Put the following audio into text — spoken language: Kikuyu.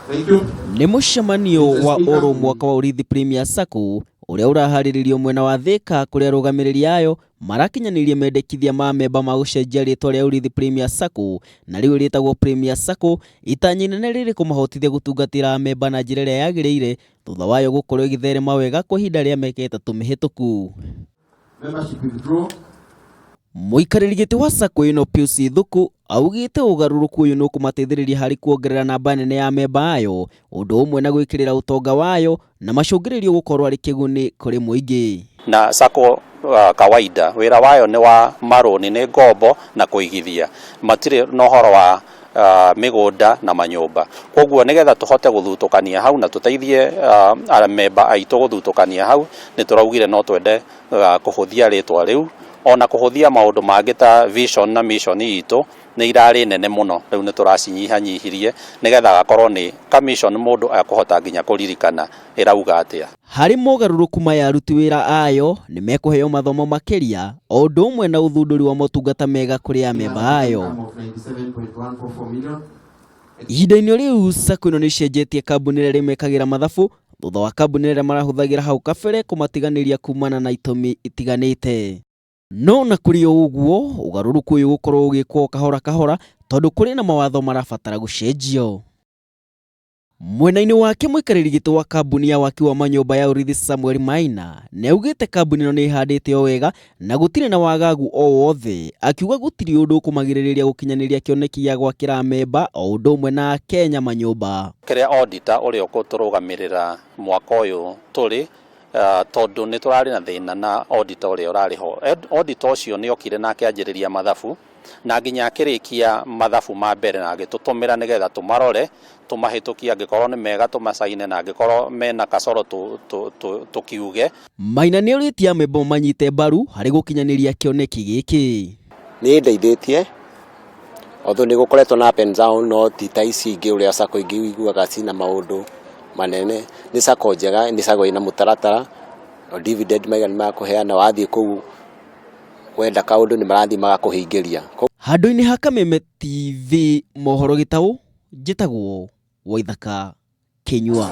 Thank you. Nĩ mũcemanio wa oro mwaka wa Urithi Premier Sacco ũrĩa ũraharĩrĩrio mwena wa Thika kũrĩa arũgamĩrĩri ayo marakinyanĩirie mendekithia ma memba ma gũcenjia rĩtwa rĩa Urithi Premier Sacco na rĩu rĩtagwo Premier Sacco, itanya inene rĩrĩ kũmahotithia gũtungatĩra amemba na njĩra ĩrĩa yagĩrĩire thutha wayo gũkorwo ĩgĩtherema wega kwa ihinda rĩa mĩaka ĩtatũ mĩhĩtũku. Membership withdrawal. Mũikarĩri gĩtĩ wa Sacco ĩno Pius Ithuku augĩte ũgarũrũku ũyũ nĩ ũkũmateithĩrĩria harĩ kuongerera namba nene ya amemba ayo ũndũ ũmwe na gwĩkĩrĩra ũtonga wayo na macũngĩrĩrio gũkorwo arĩ kĩguni kũrĩ mũingĩ. Na Sacco kawaida wĩra wayo nĩ wa marũni, nĩ ngombo na kũigithia, matirĩ na ũhoro wa mĩgũnda na manyũmba. Koguo nĩgetha tũhote gũthutũkania hau na tũteithie amemba aitũ gũthutũkania hau, nĩ tũraugire no twende kũhũthia rĩtwa rĩu, ona kũhũthia maũndũ mangĩ ta vision na mission itũ nĩ irarĩ nene mũno, rĩu nĩ tũracinyihanyihirie nĩgetha gakorwo nĩ ka mission mũndũ ekũhota nginya kũririkana ĩrauga atĩa. Harĩ mogarũrũku maya aruti wĩra ayo nĩ mekũheo mathomo makĩria o ũndũ ũmwe na ũthundũri wa motungata mega kũrĩ amemba ayo. Ihinda-inĩ rĩu Sacco ĩno nĩ ĩcenjetie kambuni ĩrĩa ĩmekagĩra mathabu thutha wa kambuni ĩrĩa marahũthagĩra hau kabere kũmatiganĩria kumana na itũmi itiganĩte. No ona kũrĩ o ũguo, ũgarũrũku ũyũ ũgũkorwo ũgĩkwo o kahora kahora tondũ kũrĩ na mawatho marabatara gũcenjio. Mwena-inĩ wake mũikarĩri gĩtĩ wa kambuni ya waki wa manyũmba ya Urithi Samuel Maina nĩ augĩte kambuni ĩno nĩ ĩhandĩte o wega na gũtirĩ na wagagu o wothe, akiuga gũtirĩ ũndũ ũkũmagirĩrĩria gũkinyanĩria kĩoneki gĩa gwakĩra amemba o ũndũ ũmwe na Akenya manyũmba. Kĩrĩa auditor ũrĩa ũkũtũrũgamĩrĩra mwaka ũyũ tũrĩ, tondũ nĩ tũrarĩ na thĩna na auditor ũrĩa ũrarĩ ho. Auditor ũcio nĩ okire na akĩanjĩrĩria mathabu na nginya akĩrĩkia mathabu ma mbere na agĩtũtũmĩra nĩgetha tũmarore, tũmahĩtũkie, angĩkorwo nĩ mega tũmacaine na angĩkorwo mena kasoro tũkiuge. Maina nĩorĩtie amemba mamanyite mbaru harĩ gũkinyanĩria kĩoneki gĩkĩ. Nĩ ĩndeithĩtie although nĩ gũkoretwo na up and down no ti ta ici ingĩ ũrĩa sacco ingĩ ũiguaga cina maũndũ manene. Nĩ sacco njega, nĩ sacco ĩna mũtaratara, dividend maiga nĩ makũheana, wathiĩ kũu wenda kaũndũ nĩ marathiĩ magakũhingĩria. Handũ-inĩ ha Kameme TV mohoro gĩtaũ, njĩtagwo Waithaka Kĩnyua.